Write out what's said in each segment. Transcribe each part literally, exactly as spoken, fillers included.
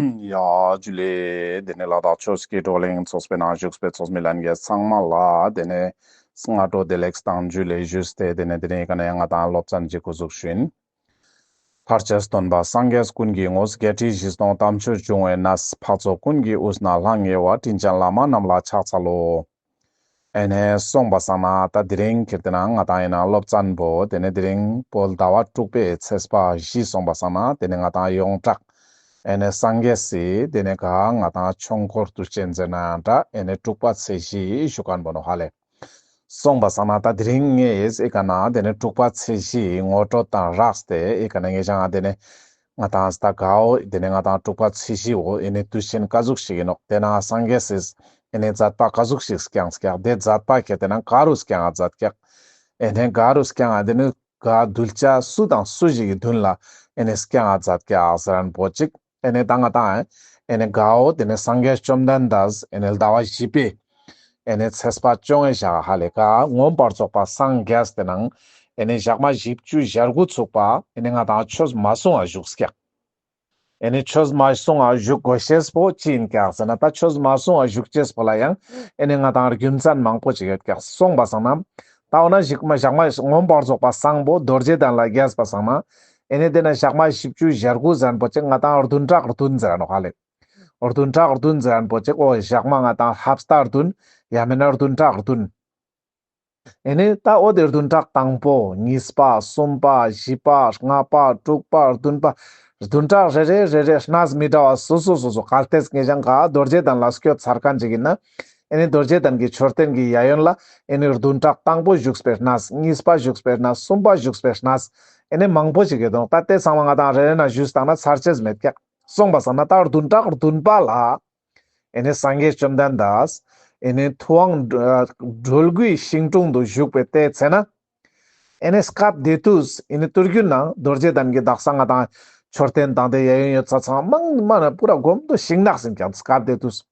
ཡ་ཇུ་ལེ། དེ་ནས་ལ་དྭགས་ཆོས་ཀྱི་བགྲོ་གླེང་ཚོགས་པའི་ནང་བཞུགས་པའི་ཚོགས་མི་ལྷན་རྒྱས་ཚང་མ་ལ་དེ་ནས་སྔ་དྲོ་བདེ་ལེགས་དང་ཇུ་ལེ་ཞུས་ཏེ། དེ་ནས་དེ་རིང་ཀ་ནས་ང་དང་སློབ་ཚན་ཞིག་འགོ་འཛུགས་ཞུ་ཡིན། མཐར་ཆེས་སྟོན་པ་སངས་རྒྱས་ཀུན་གྱི་དངོས། བརྒྱད་ཁྲི་བཞི་སྟོང་དམ་ཆོས་འབྱུང་བའི་གནས། འཕགས་ཚོགས་ཀུན་གྱི་དབུས་ན་ལྷང་ངེ་བ། དྲིན་ཅན་བླ་མ་རྣམས་ལ་ཕྱག་འཚལ་ལོ། ཨེ་ནས་སོང་པ་སང་ན་ད་དེ་རིང་ཁྱེར་ཏེ་ན་ང་དང་ཡིན་ན་སློབ་ཚན་པོ་དེ་ནས་དེ་རིང་བོད་ཟླ་བ་དྲུག་པའི་ཚེས་པ་བཞི་སོང་པ་སང་ན་དེ་ནས་ང་དང་ཡོངས་གྲགས་ཨེ་ནས་སངས་རྒྱས་སི་དེ་ནས་ག་ང་དང་ཆོས་འཁོར་དུས་ཆེན་ཟེར་ན་ཡང་འདྲ། ཨེ་ནས་དྲུག་པ་ཚེས་བཞི་ཞུ་མཁན་པོ་ནོ་ཧ་ལེ། སོང་པ་སང་ན་ད་དེ་རིང་ངས་ཨེ་ཀ་ན་དེ་ནས་དྲུག་པ་ཚེས་བཞི་ངོ་སྤྲོད་དང་རགས་ཏེ་ཨེ་ཀ་ན་ངས་ཀྱང་དེ་ནས་ང་དང་ད་གའོ་དེ་ནས་ང་དང་དྲུག་པ་ཚེས་བཞི་བོ་ཨེ་ནས་དུས་ཆེན་ཀ་ཟུག་ཞིག་ཡིན་ནོག། དེ་ན་སངས་རྒྱས་སི་ཨེ་ནས་མཛད་པ་ཀ་ཟུག་ཞིག་བསྐྱངས་ཀྱག། དེ་མཛད་པ་ཁྱེར་ཏེ་ན་ག་རུ་བསྐྱངས་མཛད་ཀྱག། ཨེ་ནས་ག་རུ་བསྐྱངས་དེ་ནས་ག་གདུལ་བྱ་སུ་དང་སུ་ཞིག་གི་མདུན་ལ་ཨེ་ནས་བསྐྱངས་མཛད་ཀྱག་ཟེར་མཁན་པོ་ཅིག། ཨེ་ནས་ད་ང་དང་ཨེ་ནས་གའོ་དེ་ནས་སངས་རྒྱས་བཅོམ་ལྡན་འདས་ཨེ་ནས་ཟླ་བ་བཞི་པའི་ཨེ་ནས་ཚེས་པ་བཅོ་ལྔའི་ཞག་ཧ་ལེ་ག་མངོན་པར་རྫོགས་པ་སངས་རྒྱས་ཏེ་ནང་ཨེ་ནས་ཞག་མ་བཞི་བཅུ་ཞེ་དགུ་ཚུགས་པ་ཨེ་ནས་ང་དང་ཆོས་མ་གསུང་བ་བཞུགས་ཀྱག། ཨེ་ནས་ཆོས་མ་གསུང་བ་བཞུགས་དགོས་ཤེས་པོ་ཅི་ཡིན་ཀྱག་ཟེར་ན་ད་ཆོས་མ་གསུང་བ་བཞུགས་ཅེས་པོ་ལ་ཡང་ཨེ་ནས་ང་དང་རྒྱུ་མཚན་མང་པོ་ཅིག་ཡོད་ཀྱག། སོང་པ་སང་ན་ད་འོ་ན་ཞག་མ་ཞག་མ་མངོན་པར་རྫོགས་པ་སང་པོ་རྡོ་རྗེ་གདན་ལ་རྒྱས་པ་སང་ན་ཨེ་ནས་དེ་ན་ཞག་མ་བཞི་བཅུ་ཞེ་དགུ་ཟེར་མཁན་པོ་ཅིག་ང་དང་བདུན་ཕྲག་བདུན་ཟེར་ནོ་ཧ་ལེ། བདུན་ཕྲག་བདུན་ཟེར་མཁན་པོ་ཅིག་འོ་ཞག་མ་ང་དང་ཧབ་སྟ་བདུན་ཡང་མིན་ན་བདུན་ཕྲག་བདུན། ཨེ་ནས་ད་འོ་དེ་བདུན་ཕྲག་དང་པོ་གཉིས་པ་གསུམ་པ་བཞི་པ་ལྔ་པ་དྲུག་པ་བདུན་པ། བདུན་ཕྲག་རེ་རེ་རེ་རེ་གནས་མི་འདྲ་བ་སོ་སོ་སོ་སོ་གལ་ཏེ་ངེད་ཅག་ག་རྡོ་རྗེ་གདན་ལ་སྐྱོད་ཚར་མཁན་ཅིག་ཡིན་ན་ཨེ་ནས་རྡོ་རྗེ་གདན་གྱི་མཆོད་རྟེན་གྱི་གཡས་གཡོན་ལ་ཨེ་ནས་བདུན་ཕྲག་དང་པོ་བཞུགས་པའི་གནས། གཉིས་པ་བཞུགས་པའི་གནས། གསུམ་པ་བཞུགས་པའི་གནས། ཨེ་ནས་མང་པོ་ཅིག་ཡོད་དོ། ད་དེ་ཚང་མ་ང་དང་རེ་རེ་ན་ཞུས་བཏང་ན་ཚར་ཅེས་མེད་ཀྱག། སོང་པ་སང་ན་ད་བདུན་ཕྲག་བདུན་པ་ལ་ཨེ་ནས་སངས་རྒྱས་བཅོམ་ལྡན་འདས་ཨེ་ནས་ཐུབ་དབང་སྒྲོལ་དགུའི་ཤིང་དྲུང་དུ་བཞུགས་པའི་དེའི་ཚེ་ན་ཨེ་ནས་སྐབས་དེ་དུས་ཨེ་ནས་ཏུར་རྒྱུན་ན་རྡོ་རྗེ་གདན་གྱི་དག་ས་ང་དང་མཆོད་རྟེན་དང་དེ་གཡས་གཡོན་ཡོད་ས་ཚང་མ་མ་ན་པུ་ར་སྒོམ་དུ་ཤིང་ནགས་ཟིན་ཀྱག་སྐབས་དེ་དུས།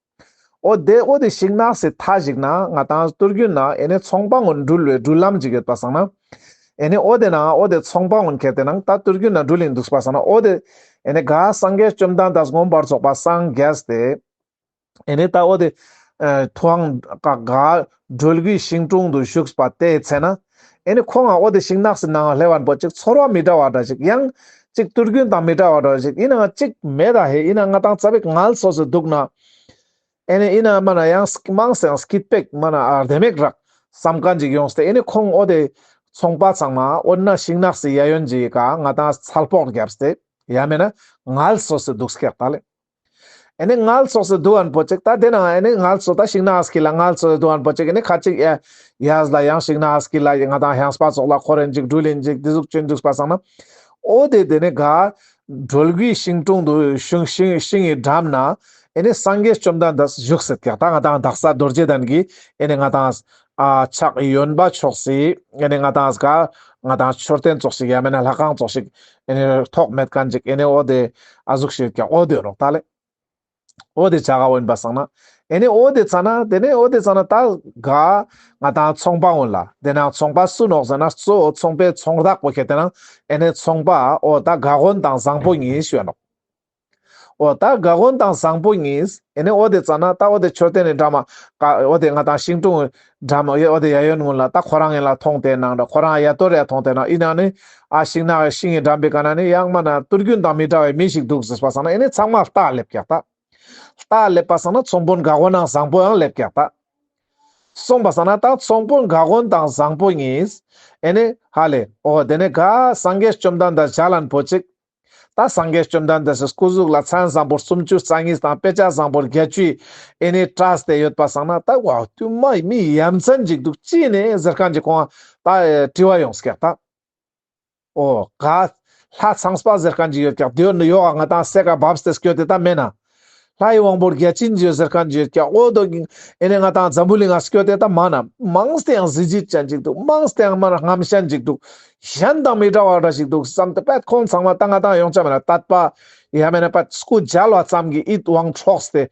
འོ་དེ་འོ་དེ་ཤིང་ནགས་སི་མཐའ་ཞིག་ན་ང་དང་ཏུར་རྒྱུན་ན་ཨེ་ནས་ཚོང་པ་ངོ་འགྲུལ་བའི་འགྲུལ་ལམ་ཅིག་ཡོད་པ་སང་ན། ཨེ་ནས་འོ་དེ་ན་འོ་དེ་ཚོང་པ་ངོ་ཁྱེར་ཏེ་ནང་ད་ཏུར་རྒྱུན་ན་འགྲུལ་ཡིན་འདུག་པ་སང་ན་འོ་དེ་ཨེ་ནས་ག་སངས་རྒྱས་བཅོམ་ལྡན་འདས་མངོན་པར་རྫོགས་པ་སངས་རྒྱས་ཏེ། ཨེ་ནས་ད་འོ་དེ་ཨ་ཐུབ་དབང་ག་ག་སྒྲོལ་དགུའི་ཤིང་དྲུང་དུ་བཞུགས་པ་དེའི་ཚེ་ན། ཨེ་ནས་ཁོང་ང་འོ་དེ་ཤིང་ནགས་སི་ནང་སླེབས་པ་པོ་ཅིག་ཚོར་བ་མི་འདྲ་བ་འདྲ་ཞིག་ཡང་ཅིག་ཏུར་རྒྱུན་དང་མི་འདྲ་བ་འདྲ་ཞིག་ཡིན་ནའང་ཅིག་མེད་ད་ཧེ་ཡིན་ན་ང་དང་ཙ་པིག་ངལ་གསོ་སེ་འདུག་ན། ཨེ་ནས་ཡིན་ན་མ་ན་ཡང་མང་སེ་ཡང་སྐྱིད་པེག་མ་ན་ཨ་རྡེ་མེག་རག་བསམ་མཁན་ཅིག་ཡོངས་ཏེ་ཨེ་ནས་ཁོང་འོ་དེ་ཚོང་པ་ཚང་མ་འོ་ན་ཤིང་ནགས་སི་གཡས་གཡོན་ཅིག་ག་ང་དང་ཚལ་ཕོག་བརྒྱབ་སྟེ་ཡང་མེད་ན་ངལ་གསོ་སེ་འདུག་སྐྱག་ད་ལེ། ཨེ་ནས་ངལ་གསོ་སེ་འདུག་མཁན་པོ་ཅིག་ད་དེ་ན་ཨེ་ནས་ངལ་གསོ་ད་ཤིང་ནགས་སི་ལ་ངལ་གསོ་སེ་འདུག་མཁན་པོ་ཅིག་ཨེ་ནས་ཁ་ཅིག་ཡ་ཡས་ལ་ཡང་ཤིང་ནགས་སི་ལ་ང་དང་ཧང་སྤ་ཚོགས་ལ་ཁོ་རེན་ཅིག་འགྲུལ་ཡིན་ཅིག་དེ་ཟུག་ཅོ་འདུག་པ་སང་ན། འོ་དེ་དེ་ནས་ག་སྒྲོལ་དགུའི་ཤིང་དྲུང་དུ་ཤིང་ཤིང་ཤིང་གི་འགྲམ་ན་ཨེ་ནས་སངས་རྒྱས་བཅོམ་ལྡན་འདས་བཞུགས་སེ་ཀྱག་ད་ང་དང་དག་ས་རྡོ་རྗེ་གདན་གྱི་ཨེ་ནས་ང་དང་ཨ་ཕྱག་གཡོན་པ་ཕྱོགས་སི་ཨེ་ནས་ང་དང་ག་ང་དང་མཆོད་རྟེན་ཙོགས་ཤིག་ཡང་མེད་ན་ལྷ་ཁང་ཙོགས་ཤིག་ཨེ་ནས་ཐོག་མེད་མཁན་ཅིག་ཨེ་ནས་འོ་དེ་ཨ་ཟུག་ཤིག་ཀྱག་འོ་དེ་རོག་ད་ལེ། འོ་དེ་ཆ་ག་འོ་ཡིན་པ་སང་ན། ཨེ་ནས་འོ་དེ་ཚ་ན་དེ་ནས་འོ་དེ་ཚ་ན་ད་ག་ང་དང་ཚོང་པ་འོ་ལ་དེ་ན་ཚོང་པ་སུ་ནོག་ཟེར་ན་གཙོ་བོ་ཚོང་པའི་ཚོང་བདག་པོ་ཁྱེར་ཏེ་ན་ཨེ་ནས་ཚོང་པ་འོ་ད་ག་གོན་དང་བཟང་པོ་གཉིས་ཞུ་ཡ་ནོག། འོ་ད་ག་གོན་དང་བཟང་པོ་གཉིས་ཨེ་ནས་འོ་དེ་ཚ་ན་ད་འོ་དེ་མཆོད་རྟེན་ནི་འདྲ་མ་ག་འོ་དེ་ང་དང་ཤིང་དྲུང་འགྲམ་འོ་དེ་ཡ་ཡོན་ངུན་ལ་ད་ཁོ་རང་ཡིན་ལ་མཐོང་དེ་ནང་འདྲ་ཁོ་རང་ཡ་ཏོ་རེ་ཡ་མཐོང་དེ་ནང་ཡིན་ན་ནི་ཨ་ཤིང་ནགས་ཤིང་གི་འགྲམ་པའི་ཀ་ན་ནི་ཡང་མ་ན་ཏུར་རྒྱུན་དང་མི་འདྲ་བའི་མི་ཞིག་འདུག་ཟེར་པ་སང་ན་ཨེ་ནས་ཚང་མ་ལྟ་སླེབས་ཀྱག་ད། ལྟ་སླེབས་པ་སང་ན་ཚོང་དཔོན་ག་གོན་ནང་བཟང་པོ་ཡང་སླེབས་ཀྱག་ད། སོང་པ་སང་ན་ད་ཚོང་དཔོན་ག་གོན་དང་བཟང་པོ་གཉིས་ཨེ་ནས་ཧ་ལེ་འོ་དེ་ནས་ག་སངས་རྒྱས་བཅོམ་ལྡན་འདས་ཞལ་ལན་པོ་ཅིག་ད་སངས་རྒྱས་བཅོམ་ལྡན་འདས་སི་སྐུ་གཟུགས་ལ་མཚན་བཟང་པོ་སུམ་ཅུ་རྩ་གཉིས་དང་དཔེ་བྱད་བཟང་པོ་བརྒྱད་ཅུ་ཨེ་ནས་བཀྲ་སྟེ་ཡོད་པ་སང་ན་ད་བ་དུ་མ་མི་ཡ་མཚན་ཅིག་འདུག་ཅི་ནས་ཟེར་མཁན་ཅིག་ཁོང་ད་དྲི་བ་ཡོངས་ཀྱག་ད། འོ་ག་ལྷ་ཚངས་པ་ཟེར་མཁན་ཅིག་ཡོད་ཀྱག་དེ་ཡོད་ནི་ཡོག་ག་ང་དང་སེ་ཀ་བབས་ཏེ་སྐྱོད་དེ་ད་མེད་ན། ལྷའི་དབང་པོ་བརྒྱ་བྱིན་ཟེར་མཁན་ཅིག་ཡོད་ཀྱག་འོ་དོ་ཨེ་ནས་ང་དང་འཛམ་བུ་གླིང་ང་སྐྱོད་དེ་ད་མ་ན་མང་སྟེ་ཡང་གཟི་བརྗིད་ཅན་ཅིག་འདུག་མང་སྟེ་ཡང་མ་ན་རྔམ་ཤན་ཅིག་འདུག་གཞན་དང་མི་འདྲ་བ་འདྲ་ཞིག་འདུག་བསམ་སྟེ་པད་ཁོང་ཚང་མ་ད་ང་དང་ཡོང་ཆ་མེད་ན་དད་པ་ཡ་མེད་ན་པད་སྐུ་མཇལ་བ་ཙམ་གྱི་ཡིད་དབང་འཕྲོག་སྟེ་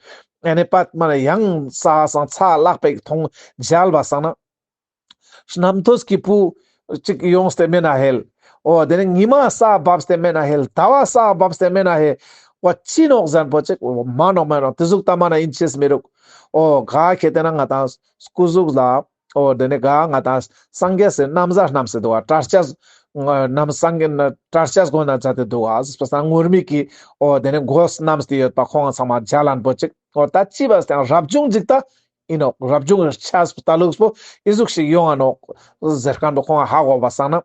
ཨེ་ནས་པད་མ་ན་ཡང་ས་སང་ཚ་ལག་པའི་མཐོང་མཇལ་བ་སང་ན། རྣམ་ཐོས་ཀྱི་བུ་གཅིག་ཡོངས་ཏེ་མེད་ན་ཧེལ། འོ་དེ་ནས་ཉི་མ་ས་བབས་ཏེ་མེད་ན་ཧེལ། ཟླ་བ་ས་བབས་ཏེ་མེད་ན་ཧེལ། འོ་ཅི་ནོག་ཟེར་པོ་ཅིག་འོ་མ་ནོག་མ་ནོག་དེ་ཟུག་ལྟ་མ་ན་ཨིན་ཅེས་མི་རུག། འོ་ག་ཁེ་ཏེ་ན་ང་ཏང་སྐུ་གཟུགས་ལ་འོ་དེ་ནེ་ག་ང་ཏང་སངས་རྒྱས་སི་རྣམ་གཟའ་རྣམས་སེ་འདུག་ག། གྲྭ་ཆས་རྣམས་སངས་རྒྱས་གྲྭ་ཆས་གོན་ན་མཛད་དེ་འདུག་ག། ཟེར་པ་སང་ངུར་སྨྲིག་གི་འོ་དེ་ནེ་གོས་རྣམས་ཏེ་ཡོད་པ་ཁོང་ཚང་མ་མཇལ་ལན་པོ་ཅིག། འོ་ད་ཅི་བ་སྟེ་རབ་བྱུང་ཅིག་ད་ཨིན་ནོག། རབ་བྱུང་ཆས་ལྟ་ལུགས་པོ་ཨི་ཟུག་ཤིག་ཡོང་ང་ནོག་ཟེར་ཁན་པོ་ཁོང་ཧ་གོ་བ་སང་ན།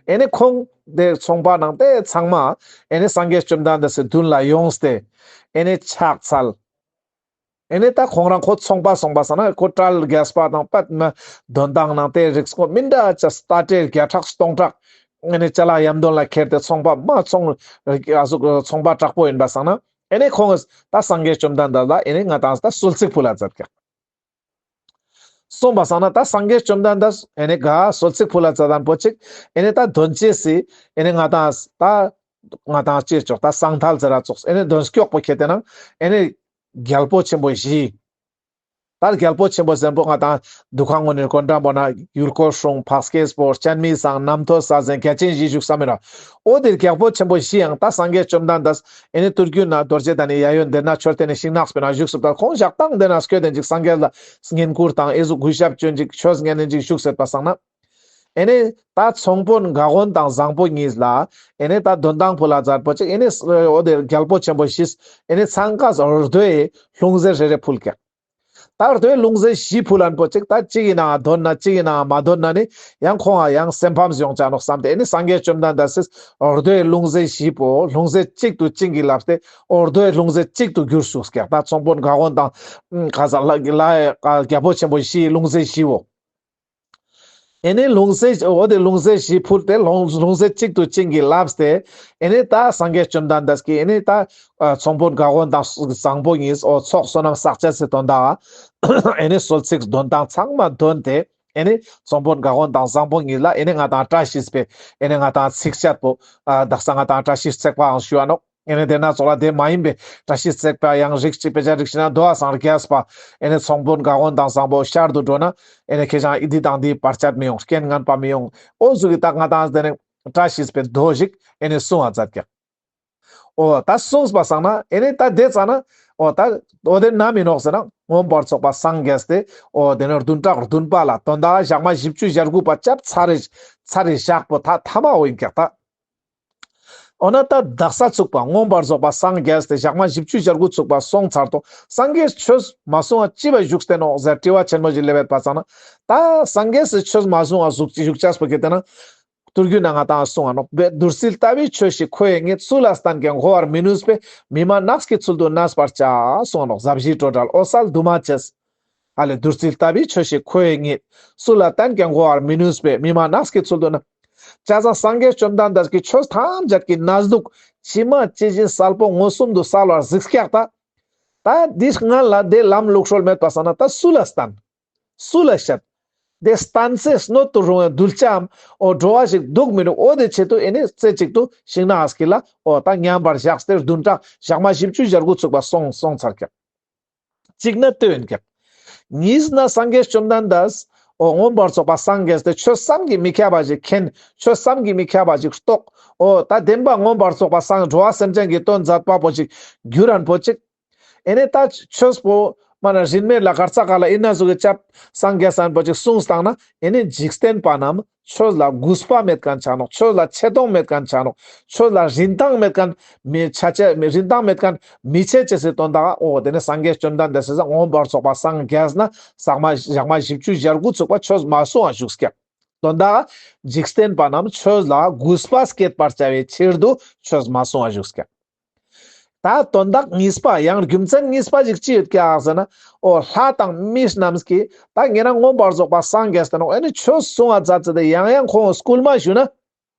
ཨེ་ནེ་ཁོང་དེ་ཚོང་པ་ནང་དེ་ཚང་མ་ཨེ་ནེ་སངས་རྒྱས་བཅོམ་ལྡན་འདས་སི་མདུན་ལ་ཡོངས་ཏེ་ཨེ་ནེ་ཕྱག་འཚལ། ཨེ་ནེ་ད་ཁོང་རང་ཁོ་ཚོང་པ་སོང་པ་སང་ན་ཁོ་གྲལ་རྒྱས་པ་དང་པད་མ་དོན་ཐང་ནང་དེ་རིགས་ཁོ་མི་འདྲ་ཅིག་རྟ་དྲེལ་བརྒྱ་ཕྲག་སྟོང་ཕྲག་ཨེ་ནེ་ཅ་ལག་ཡམ་དོན་ལ་ཁྱེར་ཏེ་ཚོང་པ་མ་ཚོང་ཨ་ཟུག་ཚོང་པ་དྲག་པོ་ཨིན་པ་སང་ན་ཨེ་ནེ་ཁོང་ད་སངས་རྒྱས་བཅོམ་ལྡན་འདས་ལ་ཨེ་ནེ་ང་ཏང་ད་གསོལ་ཚིགས་ཕུལ་ལ་མཛད་ཀྱག། སོང་པ་སང་ན་ད་སངས་རྒྱས་བཅོམ་ལྡན་འདས་ཨེ་ནེ་ག་གསོལ་ཚིགས་ཕུལ་ལ་མཛད་དན་པོ་ཅིག། ཨེ་ནེ་ད་དོན་ཅེས་སི་ཨེ་ནེ་ང་ཏང་ད་ང་ཏང་ཅེས་ཅོག་ད་སང་ཐལ་ཟེར་ར་ཙོགས་ཨེ་ནེ་དོན་སྐྱོག་པོ་ཁེ་ཏེ་ན་ཨེ་ནེ་རྒྱལ་པོ་ཆེན་པོ་བཞི། ད་རྒྱལ་པོ་ཆེན་པོ་ཟེར་པོ་ང་ཏང་འདུ་ཁང་ངོ་ནེ་ཀོན་ཏྲ་པོ་ན་ཡུལ་འཁོར་སྲུང་འཕགས་སྐྱེས་པོ་སྤྱན་མི་བཟང་རྣམ་ཐོས་སྲས་ཟེར་རྒྱལ་ཆེན་བཞི་བཞུགས་ས་མེད་ར། འོ་དེ་རྒྱལ་པོ་ཆེན་པོ་བཞི་ཡང་ད་སངས་རྒྱས་བཅོམ་ལྡན་འདས་ཨེ་ནེ་ཏུར་ཀུ་ན་རྡོ་རྗེ་གདན་ནི་གཡས་གཡོན་དེ་ན་མཆོད་རྟེན་ནི་ཤིང་ནགས་པོའི་ནང་བཞུགས་སུ་ད་ཁོང་ཞག་དང་དེ་ན་སྐྱོད་དེ་ཅིག་སངས་རྒྱས་ལ་བསྙེན་བཀུར་དང་ཨེ་ཟུག་གུས་ཞབས་ཅོ་ཅིག་ཆོས་ཉན་ནེ་ཅིག་བཞུགས་སེད་པ་སང་ན། ཨེ་ནེ་ད་ཚོང་དཔོན་ག་གོན་དང་བཟང་པོ་གཉིས་ལ་ཨེ་ནེ་ད་དོན་ཐང་ཕུལ་ལ་མཛད་པོ་ཅིག་ཨེ་ནེ་འོ་དེ་རྒྱལ་པོ་ཆེན་པོ་བཞིས་ཨེ་ནེ་ཚང་ཀ་རྡོའི་ལྷུང་བཟེད་རེ་རེ་ཕུལ་ཀྱག། ད་རྡོའི་ལྷུང་བཟེད་བཞི་ཕུལ་ལན་པོ་ཅིག་ད་གཅིག་གི་ནང་དོན་ན་གཅིག་གི་ནང་མ་དོན་ན་ནི་ཡང་ཁོང་ང་ཡང་སེམས་ཕམ་ཡོང་ཆ་ནོག་བསམ་སྟེ་ཨེ་ནེ་སངས་རྒྱས་བཅོམ་ལྡན་འདས་སིས་རྡོའི་ལྷུང་བཟེད་བཞི་པོ་ལྷུང་བཟེད་གཅིག་ཏུ་བྱིན་གྱིས་བརླབས་ཏེ་འོ་རྡོའི་ལྷུང་བཟེད་གཅིག་ཏུ་གྱུར་བཅུག་ཀྱག། ད་ཚོང་དཔོན་ག་གོན་དང་ག་ཟ་ལ་ལ་རྒྱལ་པོ་ཆེན་པོ་བཞིའི་ལྷུང་བཟེད་བཞི་བོ། ཨེ་ནེ་ལྷུང་བཟེད་འོ་དེ་ལྷུང་བཟེད་བཞི་ཕུལ་ཏེ་ལྷུང་ལྷུང་བཟེད་གཅིག་ཏུ་བྱིན་གྱིས་བརླབས་ཏེ་ཨེ་ནེ་ད་སངས་རྒྱས་བཅོམ་ལྡན་འདས་ཀྱིས་ཨེ་ནེ་ད་ཚོང་དཔོན་ག་གོན་དང་བཟང་པོ་གཉིས་འོ་ཚོགས་བསོད་ནམས་བསགས་ཅེས་སི་དོན་དག་ཨེ་ནེ་གསོལ་ཚིགས་དོན་དང་ཚང་མ་འདོན་ཏེ་ཨེ་ནེ་ཚོང་དཔོན་ག་གོན་དང་བཟང་པོ་གཉིས་ལ་ཨེ་ནེ་ང་ཏང་བཀྲ་ཤིས་པའི་ཨེ་ནེ་ང་ཏང་ཚིགས་བཅད་པོ་ཨ་དག་ས་ང་ཏང་བཀྲ་ཤིས་བརྩེགས་པའང་ཞུ་བ་ནོག། ཨེ་ནེ་དེ་ན་ཙོགས་ལ་དེ་མ་ཡིན་པའི་བཀྲ་ཤིས་བརྩེགས་པ་ཡང་རིགས་གཅིག་དཔེ་ཆ་རིགས་གཅིག་ན་དོ་བ་སང་རྒྱས་པ་ཨེ་ནེ་ཚོང་དཔོན་ག་གོན་དང་བཟང་པོ་ཤར་དུ་འགྲོ་ན་ཨེ་ནེ་ཁྱེད་ཅག་འདི་དང་འདི་བར་ཆད་མི་ཡོང་རྐྱེན་ངན་པ་མི་ཡོང་འོ་ཟུག་གི་ད་ང་ཏང་དེ་ནེ་བཀྲ་ཤིས་པའི་མདོ་ཞིག་ཨེ་ནེ་གསུང་བ་མཛད་ཀྱག། འོ་ད་གསུངས་པ་སང་ན་ཨེ་ནེ་ད་དེ་ཙ་ན་འོ་ད་འོ་དེ་ན་མི་ནོག་ཟེར་ན་མངོན་པར་རྫོགས་པ་སངས་རྒྱས་ཏེ་འོ་དེ་ནེ་བདུན་ཕྲག་བདུན་པ་ལ་དོན་དག་ཞག་མ་བཞི་བཅུ་ཞེ་དགུ་པ་སྐྱབས་ཚར་རེ་ཚར་རེ་བཞག་པོ་ད་ཐ་མ་འོ་ཡིན་ཀྱག་ད། འོ་ན་ད་དག་ས་ཚུགས་པ་མངོན་པར་རྫོགས་པ་སངས་རྒྱས་ཏེ་ཞག་མ་བཞི་བཅུ་ཞེ་དགུ་ཚུགས་པ་སོང་ཚར་ཏོ། སངས་རྒྱས་ཆོས་མ་གསུང་བ་ཅི་བ་བཞུགས་ཏེ་ནོག་ཟེར་དྲི་བ་ཆེན་མོ་ཞིག་སླེབས་པ་སང་ན། ད་སངས་རྒྱས་སི་ཆོས་མ་གསུང་བ་བཞུགས་བཞུགས་ཅེས་པོ་ཁེ་ཏེ་ན། ཏུར་ཀུ་ན་ང་ཏང་གསུང་བ་ནོག་པས། བདུད་རྩི་ལྟ་བུའི་ཆོས་ཤིག་ཁོ་བོས་རྙེད། སུ་ལ་བསྟན་ཀྱང་གོ་བར་མི་ནུས་པས། མི་སྨྲ་ནགས་ཀྱི་ཚུལ་དུ་གནས་པར་བྱ། གསུང་བ་ནོག། ཟབ་ཞི་སྤྲོས་བྲལ་འོད་གསལ་འདུས་མ་བྱས། ཨ་ལེ་བདུད་རྩི་ལྟ་བུའི་ཆོས་ཤིག་ཁོ་བོས་རྙེད། སུ་ལ་བསྟན་ཀྱང་གོ་བར་མི་ནུས་པས། མི་སྨྲ་ནགས་ཀྱི་ཚུལ་དུ་ན། བྱས་ཙང་སངས་རྒྱས་བཅོམ་ལྡན་འདས་ཀྱི་ཆོས་ཐམས་ཅད་ཀྱི་གནས་ལུགས་ཇི་མ་ཇི་བཞིན་གསལ་པོ་མངོན་སུམ་དུ་གསལ་བར་གཟིགས་ཀྱག་ད། ད་འདི་སྔན་ལ་དེ་ལམ་ལུགས་སྲོལ་མེད་པ་སང་ན་ད་སུ་ལ་བསྟན། སུ་ལ་བཤད། དེ་བསྟན་སའི་སྣོད་དུ་རུང་བའི་གདུལ་བྱའམ་འོ་འགྲོ་བ་ཞིག་འདུག་མི་འདུག་འོ་དེ་ཆེད་དུ་ཨེ་ནེ་རྩེ་གཅིག་ཏུ་ཤིང་ནགས་ཀྱི་ལ་འོ་ད་མཉམ་པར་བཞག་སྟེ་བདུན་ཕྲག་ཞག་མ་བཞི་བཅུ་ཞེ་དགུ་ཚུགས་པ་སོང་སོང་ཚར་ཀྱག། གཅིག་ན་ལྟོས་ཡིན་ཀྱག། གཉིས་ན་སངས་རྒྱས་བཅོམ་ལྡན་འདས་འོ་མངོན་པར་རྫོགས་པ་སངས་རྒྱས་ཏེ་ཆོས་བསམ་གྱིས་མི་ཁྱབ་པ་ཞིག་མཁྱེན། ཆོས་བསམ་གྱིས་མི་ཁྱབ་པ་ཞིག་རྟོགས། འོ་ད་བདེན་པ་མངོན་པར་རྫོགས་པ་སངས་འགྲོ་བ་སེམས་ཅན་གྱི་དོན་མཛད་པ་པོ་ཞིག་གྱུར་རན་པོ་ཅིག། ཨེ་ནེ་ད་ཆོས་པོ་མ་ན་རིན་མེད་ལ་གར་ས་ག་ལ་ཨིན་ན་ཟུག་གི་སྐྱབས་སངས་རྒྱས་སམ་པོ་ཅིག་གསུངས་བཏང་ན་ཨེ་ནེ་འཇིག་རྟེན་པ་རྣམས་ཆོས་ལ་གུས་པ་མེད་མཁན་ཆ་ནོག། ཆོས་ལ་ཆེ་མཐོང་མེད་མཁན་ཆ་ནོག། ཆོས་ལ་རིན་ཐང་མེད་མཁན་མི་ཆ་ཆ་མི་རིན་ཐང་མེད་མཁན་མི་ཆེ་ཅེས་སི་དོན་དག་འོ་དེ་ནེ་སངས་རྒྱས་བཅོམ་ལྡན་འདས་སི་མངོན་པར་རྫོགས་པ་སངས་རྒྱས་ན་ཞག་མ་ཞག་མ་བཞི་བཅུ་ཞེ་དགུ་ཚུགས་པ་ཆོས་མ་གསུང་བ་བཞུགས་ཀྱག། དོན་དག་འཇིག་རྟེན་པ་རྣམས་ཆོས་ལ་གུས་པ་བསྐྱེད་པར་བྱ་བའི་ཕྱིར་དུ་ཆོས་མ་གསུང་བ་བཞུགས་ཀྱག། ད་དོན་དག་གཉིས་པ་ཡང་རྒྱུ་མཚན་གཉིས་པ་ཞིག་ཅི་ཡོད་ཀྱག་ཟེར་ན། འོ་ལྷ་དང་མི་རྣམས་ཀྱིས་ད་ངེ་རང་མངོན་པར་རྫོགས་པ་སངས་རྒྱས་ཏེ་ནོག། ཨེ་ནེ་ཆོས་གསུང་བ་མཛད་ཚེ་དེ་ཡང་ཡང་ཁོང་སྐུལ་མ་ཞུ་ན།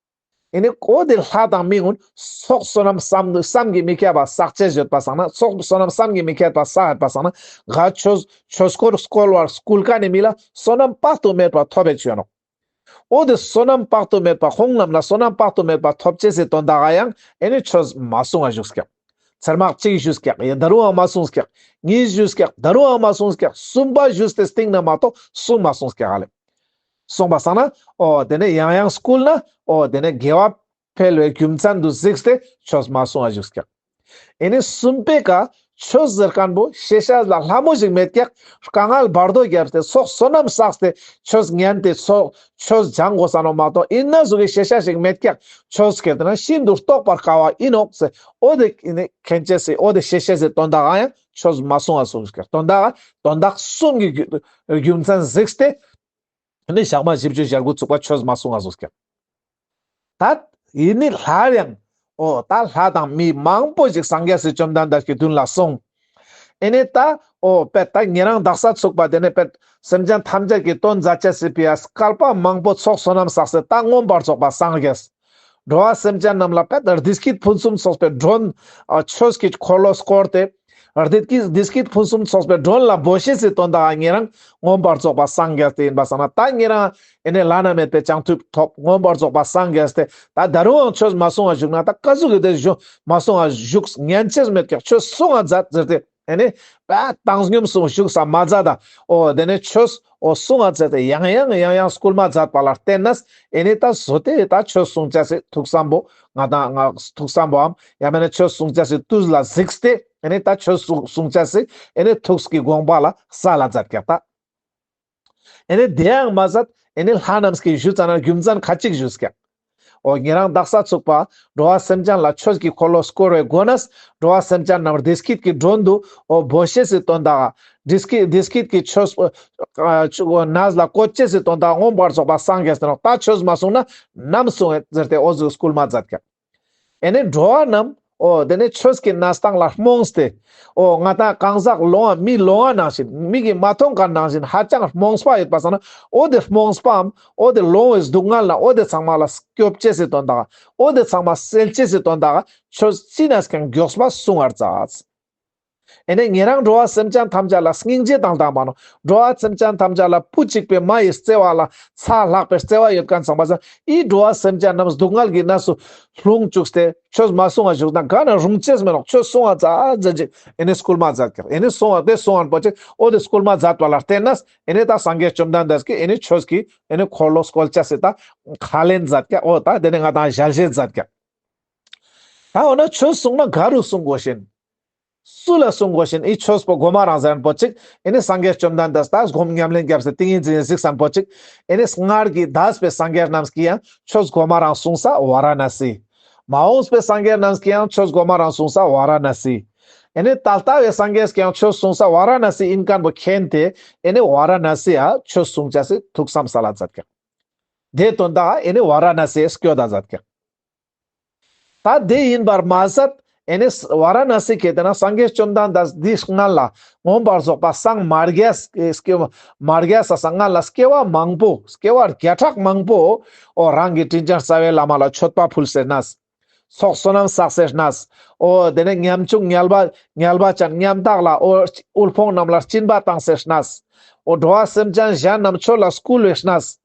ཨེ་ནེ་འོ་དེ་ལྷ་དང་མི་ཀུན་ཚོགས་བསོད་ནམས་བསམ་བསམ་གྱིས་མི་ཁྱབ་པ་བསགས་ཅེས་ཡོད་པ་སང་ན་ཚོགས་བསོད་ནམས་བསམ་གྱིས་མི་ཁྱབ་པ་བསགས་ཡོད་པ་སང་ན་ག་ཆོས་ཆོས་འཁོར་བསྐོར་བར་སྐུལ་མཁན་ནི་མི་ལ་བསོད་ནམས་དཔག་ཏུ་མེད་པ་ཐོབ་པའི་ཆོས་ནོག། འོ་དེ་བསོད་ནམས་དཔག་ཏུ་མེད་པ་ཁོང་རྣམས་ལ་བསོད་ནམས་དཔག་ཏུ་མེད་པ་ཐོབ་ཅེས་སི་དོན་དག་ག་ཡང་ཨེ་ནེ་ཆོས་མ་གསུང་བ་བཞུགས་ཀྱག། ཚར་མ་གཅིག་བཞུགས་ཀྱག། ཡ་ད་རུང་ཡང་མ་གསུངས་ཀྱག། གཉིས་བཞུགས་ཀྱག། ད་རུང་ཡང་མ་གསུངས་ཀྱག། གསུམ་པ་བཞུགས་ཏེ་སྟིང་ནེ་མ་གཏོགས་གསུང་མ་གསུངས་ཀྱག་ཧ་ལེ། གསུངས་པ་སང་ན་འོ་དེ་ནེ་ཡང་ཡང་སྐུལ་ན་འོ་དེ་ནེ་དགེ་བ་འཕེལ་བའི་རྒྱུ་མཚན་དུ་གཟིགས་ཏེ་ཆོས་མ་གསུང་བ་བཞུགས་ཀྱག། ཨེ་ནི་གསུམ་པའི་ཀ་ཆོས་ཟེར་མཁན་པོ་ཤེས་བྱ་ལ་ལྷ་མོ་ཞིག་མེད་ཀྱག། དཀའ་ངལ་བར་དོ་བརྒྱབ་སྟེ་ཚོགས་བསོད་ནམས་བསགས་ཏེ་ཆོས་ཉན་ཏེ་ཚོགས་ཆོས་སྦྱང་དགོས་ས་ནོག་མ་གཏོགས་ཨིན་ན་ཟུག་གི་ཤེས་བྱ་ཞིག་མེད་ཀྱག། ཆོས་ཁྱེར་ཏེ་ན་ཤིན་ཏུ་རྟོགས་པར་དཀའ་བ་ཨིན་ནོག་ཟེར། འོ་དེ་ཨེ་ནི་མཁྱེན་ཅེས་སི་འོ་དེ་ཤེས་བྱ་སི་དོན་དག་ག་ཡང་ཆོས་མ་གསུང་ང་གསུངས་ཀྱག། དོན་དག་དོན་དག་གསུམ་གྱི་རྒྱུ་རྒྱུ་མཚན་གཟིགས་ཏེ་ཨེ་ནི་ཞག་མ་བཞི་བཅུ་ཞེ་དགུ་ཚུགས་པ་ཆོས་མ་གསུང་ང་གསུངས་ཀྱག། ད་ཨེ་ནི་སླར་ཡང་འོ་ད་ལྷ་དང་མི་མང་པོ་ཞིག་སངས་རྒྱས་སི་བཅོམ་ལྡན་འདས་ཀྱི་མདུན་ལ་སོང་། ཨེ་ནི་ད་འོ་པད་ད་ཉེ་རང་དག་ས་ཚུགས་པ་དེ་ནས་པད་སེམས་ཅན་ཐམས་ཅད་ཀྱི་དོན་མཛད་ཅེས་སི་ཕི་ཡ་སྐལ་པ་མང་པོ་ཚོགས་བསོད་ནམས་བསགས་སེ་ད་མངོན་པར་རྫོགས་པ་སངས་རྒྱས། འགྲོ་བ་སེམས་ཅན་རྣམས་ལ་པད་བདེ་སྐྱིད་ཕུན་སུམ་ཚོགས་པའི་མགྲོན། ཨ་ཆོས་ཀྱི་འཁོར་ལོ་བསྐོར་ཏེ། བདེ་སྐྱིད་བདེ་སྐྱིད་ཕུན་སུམ་ཚོགས་པའི་མགྲོན་ལ་འབོད་ཅེས་སི་དོན་དག་ཉེ་རང་མངོན་པར་རྫོགས་པ་སངས་རྒྱས་ཏེ་ཨིན་པ་སང་ན་ད་ཉེ་རང་ཨེ་ནི་བླ་ན་མེད་པའི་བྱང་ཆུབ་ཐོབ། མངོན་པར་རྫོགས་པ་སངས་རྒྱས་ཏེ་ད་ད་རུང་ཡང་ཆོས་མ་གསུང་ང་བཞུགས་ན་ད་ཀ་ཟུག་གི་དེ་བཞུགས་མ་གསུང་ང་བཞུགས་ཉན་ཅེས་མེད་ཀྱག། ཆོས་གསུང་ང་མཛད་ཟེར་ཏེ་ཨེ་ནི་ད་བཏང་སྙོམས་སུ་བཞུགས་ས་མ་མཛད་ད། འོ་དེ་ནས་ཆོས་འོ་གསུང་ང་མཛད་དེ་ཡང་ཡང་ཡང་ཡང་སྐུལ་མ་མཛད་པ་ལ་བརྟེན་ནས་ཨེ་ནི་ད་བཟོ་དེ་ད་ཆོས་གསུང་ཅེས་སི་ཐུགས་བསམ་པོ་ང་དང་ང་ཐུགས་བསམ་པོའམ་ཡང་མེད་ན་ཆོས་གསུང་ཅེས་སི་དུས་ལ་གཟིགས་ཏེ་ཨེ་ནི་ད་ཆོས་གསུང་གསུང་ཅེས་སི་ཨེ་ནི་ཐུགས་ཀྱི་དགོངས་པ་ལ་ས་ལ་མཛད་ཀྱག་ད། ཨེ་ནི་དེ་ཡང་མ་ཟད་ཨེ་ནི་ལྷ་རྣམས་ཀྱིས་ཞུ་ཙ་ན་རྒྱུ་མཚན་ཁ་ཅིག་ཞུས་ཀྱག། འོ་ཉེ་རང་དག་ས་ཚུགས་པ་འགྲོ་བ་སེམས་ཅན་ལ་ཆོས་ཀྱི་འཁོར་ལོ་བསྐོར་བའི་སྒོ་ནས་འགྲོ་བ་སེམས་ཅན་རྣམས་བདེ་སྐྱིད་ཀྱི་མགྲོན་དུ་འོ་འབོད་ཅེས་སི་དོན་དག་བདེ་སྐྱིད་བདེ་སྐྱིད་ཀྱི་ཆོས་ཨ་ཆོས་གནས་ལ་བཀོད་ཅེས་སི་དོན་དག་མངོན་པར་རྫོགས་པ་སངས་རྒྱས་ཏེ་ནོག། ད་ཆོས་མ་གསུང་ན་ནམ་གསུང་ངེ་ཟེར་ཏེ་འོ་ཟུག་སྐུལ་མ་མཛད་ཀྱག། ཨེ་ནི་འགྲོ་བ་རྣམས་འོ་དེ་ནས་ཆོས་ཀྱི་གནས་སྟངས་ལ་རྨོངས་ཏེ་འོ་ང་དང་གང་ཟག་ལོང་བ་མི་ལོང་བ་ནང་བཞིན་མིག་གིས་མ་མཐོང་མཁན་ནང་བཞིན་ཧ་ཅང་རྨོངས་པ་ཡོད་པ་སང་ན་འོ་དེ་རྨོངས་པའམ་འོ་དེ་ལོང་བའི་སྡུག་བསྔལ་ན་འོ་དེ་ཚང་མ་ལ་སྐྱོབ་ཅེས་སི་དོན་དག་འོ་དེ་ཚང་མ་སེལ་ཅེས་སི་དོན་དག་ཆོས་ཅི་ནས་ཀྱང་མགྱོགས་པ་གསུང་བར་མཛད། ཨེ་ནི་ཉེ་རང་འགྲོ་བ་སེམས་ཅན་ཐམས་ཅད་ལ་སྙིང་རྗེ་དང་ལྡན་པ་ནོག། འགྲོ་བ་སེམས་ཅན་ཐམས་ཅད་ལ་བུ་གཅིག་པའི་མ་ཡི་བརྩེ་བ་ལ་ཚ་ལྷག་པའི་བརྩེ་བ་ཡོད་མཁན་ཚང་མ་ཟེར་ཨི་འགྲོ་བ་སེམས་ཅན་རྣམས་སྡུག་བསྔལ་གྱི་གནས་སུ་ལྷུང་བཅུག་སྟེ་ཆོས་མ་གསུང་བ་བཞུགས་ན་ག་ན་རུང་ཅེས་མེད་ནོག། ཆོས་གསུང་བ་མཛད་མཛད་ཅིག་ཨེ་ནི་སྐུལ་མ་མཛད་ཀྱག། ཨེ་ནི་གསུང་བ་དེ་གསུང་བ་པོ་ཅིག་འོ་དེ་སྐུལ་མ་མཛད་པ་ལ་བརྟེན་ནས་ཨེ་ནི་ད་སངས་རྒྱས་བཅོམ་ལྡན་འདས་ཀྱིས་ཨེ་ནི་ཆོས་ཀྱི་ཨེ་ནི་འཁོར་ལོ་བསྐོར་ཅེས་སི་ད་ཁས་ལེན་མཛད་ཀྱག། འོ་ད་དེ་ནི་ང་དང་ཞལ་བཞེས་མཛད་ཀྱག། ད་འོ་ན་ཆོས་གསུང་ན་ག་རུ་གསུང་དགོས་ཤེན། སུ་ལ་གསུང་དགོས་ཤེན། ཨི་ཆོས་པོ་གོ་མ་རང་ཟེར་མཁན་པོ་ཅིག་ཨེ་ནི་སངས་རྒྱས་བཅོམ་ལྡན་འདས་ད་སྒོམ་ཉམས་ལེན་བརྒྱབ་སྟེ་ཏིང་ངེ་འཛིན་གཟིགས་མཁན་པོ་ཅིག་ཨེ་ནི་སྔར་གྱི་འདས་པའི་སངས་རྒྱས་རྣམས་ཀྱིས་ཡང་ཆོས་གོ་མ་རང་གསུངས་ས་ཝཱ་ར་ཎ་སི། མ་འོངས་པའི་སངས་རྒྱས་རྣམས་ཀྱིས་ཡང་ཆོས་གོ་མ་རང་གསུངས་ས་ཝཱ་ར་ཎ་སི། ཨེ་ནི་ད་ལྟ་བའི་སངས་རྒྱས་ཀྱིས་ཡང་ཆོས་གསུངས་ས་ཝཱ་ར་ཎ་སི་ཨིན་མཁན་པོ་མཁྱེན་ཏེ་ཨེ་ནི་ཝཱ་ར་ཎ་སི་ཡ་ཆོས་གསུང་ཅེས་སི་ཐུགས་བསམ་ས་ལ་མཛད་ཀྱག། དེ་དོན་དག་ཨེ་ནི་ཝཱ་ར་ཎ་སི་སྐྱོད་ད་མཛད་ཀྱག། ད་དེ་ཡིན་པར་མ་ཟད་ཨེ་ནི་ཝཱ་ར་ཎ་སི་ཁེ་ཏེ་ན་སངས་རྒྱས་བཅོམ་ལྡན་འདས་འདི་སྔ་ལ་མངོན་པར་རྫོགས་པ་སངས་མ་རྒྱས་སྐྱེ་མ་རྒྱས་ས་སྔ་ལ་སྐྱེ་བ་མང་པོ་སྐྱེ་བ་བརྒྱ་ཕྲག་མང་པོ་འོ་རང་གི་དྲིན་ཅན་རྩ་བའི་བླ་མ་ལ་མཆོད་པ་ཕུལ་སེ་གནས། ཚོགས་བསོད་ནམས་བསགས་སེ་གནས། འོ་དེ་ནས་ཉམ་ཆུང་ངལ་བ་ངལ་བ་ཅན་ཉམ་ཐག་ལ་འོ་དབུལ་ཕོངས་རྣམས་ལ་སྦྱིན་པ་བཏང་སེ་གནས། འོ་འགྲོ་བ་སེམས་ཅན་གཞན་རྣམས་ཆོས་ལ་བསྐུལ་བའི་གནས།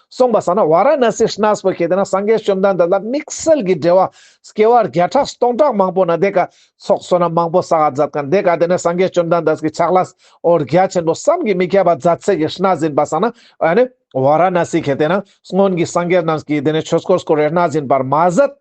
སོང་པ་སང་ན་ཝཱ་ར་ཎ་སིའི་གནས་པོ་ཁེ་ཏེ་ན་སངས་རྒྱས་བཅོམ་ལྡན་འདས་ལ་དམིགས་བསལ་གྱི་འབྲེལ་བ་སྐྱེ་བ་བརྒྱ་ཕྲག་སྟོང་ཕྲག་མང་པོ་ན་དེ་ཀ་ཚོགས་བསོད་ནམས་མང་པོ་བསགས་མཛད་མཁན་དེ་ཀ་དེ་ནས་སངས་རྒྱས་བཅོམ་ལྡན་འདས་ཀྱི་ཕྱག་ལས་འོ་རྒྱ་ཆེན་པོ་བསམ་གྱིས་མི་ཁྱབ་པ་མཛད་སའི་གནས་ཡིན་པ་སང་ན་ཨ་ནི་ཝཱ་ར་ཎ་སི་ཁེ་ཏེ་ན་སྔོན་གྱི་སངས་རྒྱས་རྣམས་ཀྱི་དེ་ནས་ཆོས་འཁོར་བསྐོར་བའི་གནས་ཡིན་པར་མ་ཟད།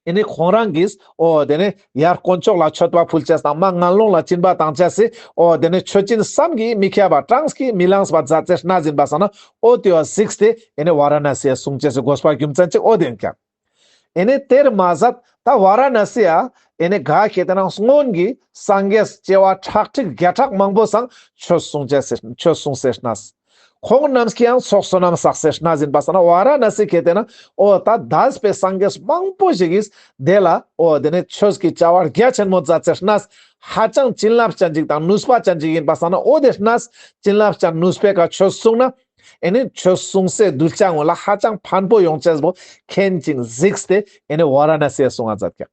ཨེ་ནི་ཁོང་རང་གིས་འོ་དེ་ནས་ཡར་དཀོན་མཆོག་ལ་མཆོད་པ་ཕུལ་ཅེས་དང་མར་ངན་སློང་ལ་སྦྱིན་པ་བཏང་ཅེས་སི་འོ་དེ་ནས་མཆོད་སྦྱིན་བསམ་གྱིས་མི་ཁྱབ་པ་གྲངས་ཀྱིས་མི་ལངས་པ་མཛད་སའི་གནས་ཡིན་པ་སང་ན་འོ་དེ་བ་གཟིགས་ཏེ་ཨེ་ནི་ཝཱ་ར་ཎ་སི་ཡ་གསུང་ཅེས་སི་དགོས་པ་རྒྱུ་མཚན་ཅིག་འོ་དེ་ཡིན་ཀྱག། ཨེ་ནི་དེར་མ་ཟད་ད་ཝཱ་ར་ཎ་སི་ཡ་ཨེ་ནི་ག་ཁེ་ཏེ་ན་སྔོན་གྱི་སངས་རྒྱས་བྱེ་བ་ཁྲག་ཁྲིག་བརྒྱ་ཕྲག་མང་པོ་སང་ཆོས་གསུང་ཅེས་སི་ཆོས་གསུང་སའི་གནས། ཁོང་རྣམས་ཀྱིས་ཡང་ཚོགས་བསོད་ནམས་བསགས་སའི་གནས་ཡིན་པ་སང་ན་ཝཱ་ར་ཎ་སི་ཁེ་ཏེ་ན་འོ་ད་འདས་པའི་སངས་རྒྱས་མང་པོ་ཞིག་གིས་དེ་ལ་འོ་དེ་ནས་ཆོས་ཀྱི་བྱ་བ་རྒྱ་ཆེན་མོ་མཛད་སའི་གནས་ཧ་ཅང་བྱིན་རླབས་ཅན་ཅིག་དང་ནུས་པ་ཅན་ཅིག་ཡིན་པ་སང་ན་འོ་དེ་གནས་བྱིན་རླབས་ཅན་ནུས་པའི་ཀ་ཆོས་གསུང་ན་ཨེ་ནི་ཆོས་གསུང་སའི་གདུལ་བྱ་ངོ་ལ་ཧ་ཅང་ཕན་པོ་ཡོང་ཅེས་པོ་མཁྱེན་ཅིང་གཟིགས་ཏེ་ཨེ་ནི་ཝཱ་ར་ཎ་སི་ཡ་གསུང་ང་མཛད་ཀྱག།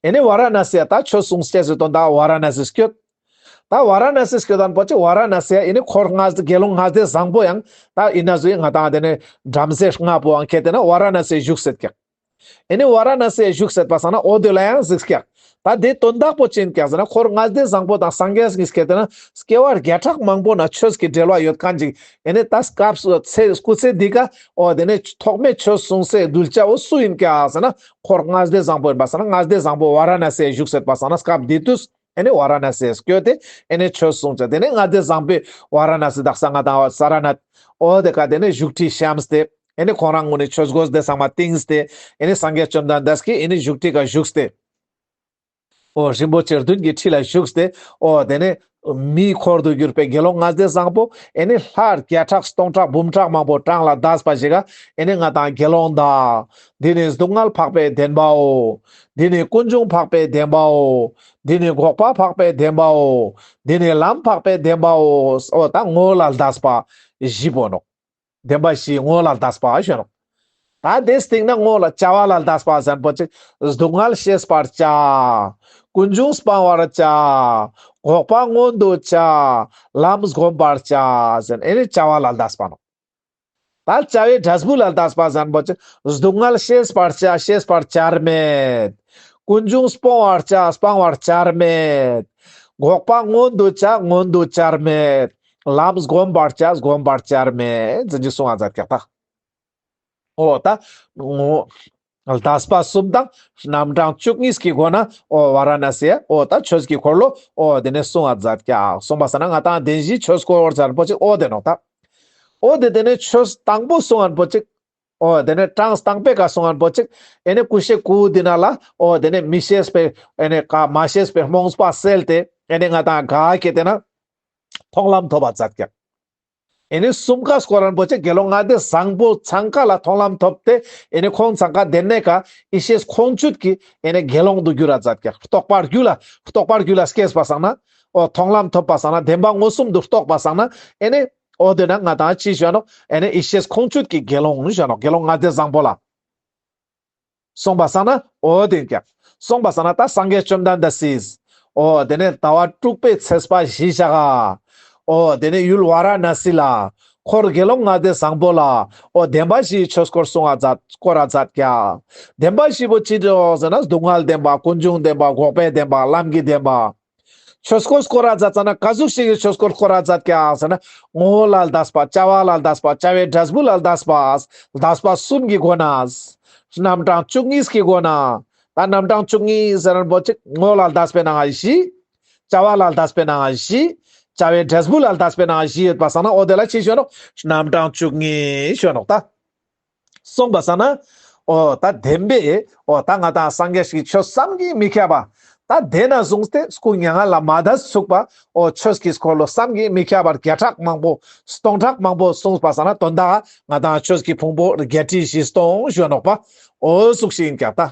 ཨེ་ནི་ཝཱ་ར་ཎ་སི་ཡ་ད་ཆོས་གསུང་ཅེས་སི་དོན་དག་ཝཱ་ར་ཎ་སི་སྐྱོད། ད་ཝཱ་ར་ཎ་སི་སྐྱོད་དང་པོ་ཅིག་ཝཱ་ར་ཎ་སི་ཡ་ཨེ་ནི་འཁོར་ལྔ་དགེ་སློང་ལྔ་སྡེ་བཟང་པོ་ཡང་ད་ཨིན་ན་ཟུག་ང་དང་དེ་ནས་བྲམ་ཟེ་ལྔ་པོའང་ཁེ་ཏེ་ན་ཝཱ་ར་ཎ་སི་བཞུགས་སེད་ཀྱག། ཨེ་ནི་ཝཱ་ར་ཎ་སི་བཞུགས་སད་པ་སང་ན་འོ་དེ་ལ་ཡང་གཟིགས་ཀྱག། ད་དེ་དོན་དག་པོ་ཅི་ཡིན་ཀྱག་ཟེར་ན་འཁོར་ལྔ་སྡེ་བཟང་པོ་དང་སངས་རྒྱས་ཀྱི་སྐད་དེ་ན་སྐྱེ་བ་བརྒྱ་ཕྲག་མང་པོ་ན་ཆོས་ཀྱི་འབྲེལ་བ་ཡོད་མཁན་ཅིག། ཨེ་ནི་ད་སྐབས་སུ་ཚེ་སྐུ་ཚེ་འདི་ཀ་འོ་དེ་ནས་ཐོག་མའི་ཆོས་གསུང་སའི་གདུལ་བྱ་འོ་སུ་ཡིན་ཀྱག་ཟེར་ན་འཁོར་ལྔ་སྡེ་བཟང་པོ་ཡིན་པ་སང་ན་ལྔ་སྡེ་བཟང་པོ་ཝཱ་ར་ཎ་སི་བཞུགས་སད་པ་སང་ན་སྐབས་འདི་དུས། ཨེ་ནི་ཝཱ་ར་ཎ་སི་སྐྱོད་དེ་ཨེ་ནི་ཆོས་གསུང་བྱ། དེ་ནས་ལྔ་སྡེ་བཟང་པོའི་ཝཱ་ར་ཎ་སི་དག་ས་ང་དང་ས་ར་ནཱཐ་འོ་དེ་ཀ་དེ་ནས་བཞུགས་ཁྲི་བཤམས་ཏེ་ཨེ་ནི་ཁོང་རང་ངོས་ནས་ཆོས་གོས་དེ་ཚང་མ་བཏིངས་ཏེ་ཨེ་ནི་སངས་རྒྱས་བཅོམ་ལྡན་འདས་ཀྱི་ཨེ་ནི་བཞུགས་ཁྲི་ཀ་བཞུགས་ཏེ་འོ་རིན་པོ་ཆེ་བདུན་གྱི་ཁྲི་ལ་བཞུགས་ཏེ་འོ་དེ་ནས་མིའི་འཁོར་དུ་གྱུར་པའི་དགེ་སློང་ལྔ་སྡེ་བཟང་པོ་ཨེ་ནི་ལྷ་བརྒྱ་ཕྲག་སྟོང་ཕྲག་འབུམ་ཕྲག་མང་པོ་གྲངས་ལ་འདས་པ་ཞིག་ག་ཨེ་ནི་ང་དང་དགེ་སློང་དག། འདི་ནི་སྡུག་བསྔལ་འཕགས་པའི་བདེན་པའོ། འདི་ནི་ཀུན་འབྱུང་འཕགས་པའི་བདེན་པའོ། འདི་ནི་འགོག་པ་འཕགས་པའི་བདེན་པའོ། འདི་ནི་ལམ་འཕགས་པའི་བདེན་པའོ། འོ་ད་ངོ་བོ་ལ་འདས་པ་བཞི་པོ་ནོག། བདེན་པ་བཞི་ངོ་བོ་ལ་འདས་པ་ཞུ་ནོག། ད་དེ་སྟེང་ན་ངོ་བོ་ལ་བྱ་བ་ལ་འདས་པ་ཟེར་པོ་ཅིག། སྡུག་བསྔལ་ཤེས་པར་བྱ། ཀུན་འབྱུང་སྤང་བར་བྱ། འགོག་པ་མངོན་དུ་བྱ། ལམ་བསྒོམ་པར་བྱ་ཟེར་ཨེ་ནི་བྱ་བ་ལ་འདས་པ་ནོག། ད་བྱ་བའི་འབྲས་བུ་ལ་འདས་པ་ཟེར་པོ་ཅིག། སྡུག་བསྔལ་ཤེས་པར་བྱ། ཤེས་པར་བྱར་མེད། ཀུན་འབྱུང་སྤོང་བར་བྱ། སྤང་བར་བྱར་མེད། འགོག་པ་མངོན་དུ་བྱ། མངོན་དུ་བྱར་མེད། ལམ་བསྒོམ་པར་བྱ། བསྒོམ་པར་བྱར་མེད་ཟེར་གྱི་གསུང་བ་མཛད་ཀྱག་ད། འོ་ད་ངོ་བོ་ལ་འདས་པ་གསུམ་དང་རྣམ་གྲངས་བཅུ་གཉིས་ཀྱི་སྒོ་ན་འོ་ཝཱ་ར་ཎ་སི་ཡ་འོ་ད་ཆོས་ཀྱི་འཁོར་ལོ་འོ་དེ་ནས་གསུང་བ་མཛད་ཀྱག། གསུངས་པ་སང་ན་ང་དང་བདེན་བཞིའི་ཆོས་སྐོར་བར་མཛད་པོ་ཅིག་འོ་དེ་ནོག་ད། འོ་དེ་དེ་ནས་ཆོས་དང་པོ་གསུང་ངན་པོ་ཅིག། འོ་དེ་ནས་གྲངས་དང་པོའི་ཀ་གསུང་ངན་པོ་ཅིག། ཨེ་ནས་ཀུ་ཤའི་ཀུ་འདི་ན་ལ་འོ་དེ་ནས་མི་ཤེས་པའི་ཨེ་ནས་ཀ་མ་ཤེས་པའི་རྨོངས་པ་སེལ་ཏེ་ཨེ་ནས་ང་དང་ག་ཁེ་དེ་ན་མཐོང་ལམ་ཐོབ་པ་མཛད་ཀྱག། ཨེ་ནི་གསུམ་ཀ་སྐོར་རན་པོ་ཅིག་དགེ་སློང་ལྔ་སྡེ་བཟང་པོ་ཚང་ཀ་ལ་མཐོང་ལམ་ཐོབ་སྟེ་ཨེ་ནི་ཁོང་ཚང་ཀ་དེ་ནས་ཀ་ཡེ་ཤེས་ཁོང་ཆུད་ཀྱི་ཨེ་ནི་དགེ་སློང་དུ་གྱུར་ར་མཛད་ཀྱག། རྟོགས་པ་རྒྱུད་ལ་རྟོགས་པ་རྒྱུད་ལ་སྐྱེས་པ་སང་ན་འོ་མཐོང་ལམ་ཐོབ་པ་སང་ན་བདེན་པ་མངོན་སུམ་དུ་རྟོགས་པ་སང་ན་ཨེ་ནི་འོ་དེ་ན་ང་དང་ཅི་ཞུ་ནོག། ཨེ་ནི་ཡེ་ཤེས་ཁོང་ཆུད་ཀྱི་དགེ་སློང་ཞུ་ནོག། དགེ་སློང་ལྔ་སྡེ་བཟང་པོ་ལ། གསུངས་པ་སང་ན་འོ་དེ་ཀྱག། གསུངས་པ་སང་ན་ད་སངས་རྒྱས་བཅོམ་ལྡན་འདས་སིས་འོ་དེ་ནས་ཟླ་བ་དྲུག་པའི་ཚེས་པ་བཞི་ཞག་ག་འོ་དེ་ནས་ཡུལ་ཝཱ་ར་ཎ་སི་ལ་འཁོར་དགེ་སློང་ལྔ་སྡེ་བཟང་པོ་ལ་འོ་བདེན་པ་བཞིའི་ཆོས་སྐོར་གསུང་བ་མཛད་སྐོར་ར་མཛད་ཀྱག། བདེན་པ་བཞི་པོ་ཅི་འདྲ་ཟེར་ན་སྡུག་བསྔལ་བདེན་པ། ཀུན་འབྱུང་བདེན་པ། འགོག་པའི་བདེན་པ། ལམ་གྱི་བདེན་པ། ཆོས་སྐོར་སྐོར་ར་མཛད་ཙ་ན་ག་ཟུག་ཞིག་གི་ཆོས་སྐོར་སྐོར་ར་མཛད་ཀྱག་ཟེར་ན་ངོ་བོ་ལ་འདས་པ། བྱ་བ་ལ་འདས་པ། བྱ་བའི་འབྲས་བུ་ལ་འདས་པ། འདས་པ་གསུམ་གྱི་སྒོ་ན། རྣམ་གྲངས་བཅུ་གཉིས་ཀྱི་སྒོ་ན། ད་རྣམ་གྲངས་བཅུ་གཉིས་ཟེར་རན་པོ་ཅིག་ངོ་བོ་ལ་འདས་པའི་ནང་བཞི། བྱ་བ་ལ་འདས་པའི་ནང་བཞི། བྱ་བའི་འབྲས་བུ་ལ་འདས་པའི་ནང་བཞི་ཡོད་པ་སང་ན་འོ་དེ་ལ་ཅི་ཞུ་ནོག། རྣམ་གྲངས་བཅུ་གཉིས་ཞུ་ནོག་ད། གསུངས་པ་སང་ན། འོ་ད་བདེན་པས་འོ་ད་ང་དང་སངས་རྒྱས་ཀྱི་ཆོས་བསམ་གྱིས་མི་ཁྱབ་པ། ད་དེ་ན་བཟུང་སྟེ་སྐུ་མྱ་ངན་ལས་མ་འདས་ཚུགས་པ། འོ་ཆོས་ཀྱི་སྐོར་ལོ་བསམ་གྱིས་མི་ཁྱབ་པར་བརྒྱ་ཕྲག་མང་པོ་སྟོང་ཕྲག་མང་པོ་གསུངས་པ་སང་ན་དོན་དག་ང་དང་ཆོས་ཀྱི་ཕུང་པོ་བརྒྱད་ཁྲི་བཞི་སྟོང་ཞུ་ནོག་པ། འོ་ཟུག་ཞིག་ཡིན་ཀྱག་ད།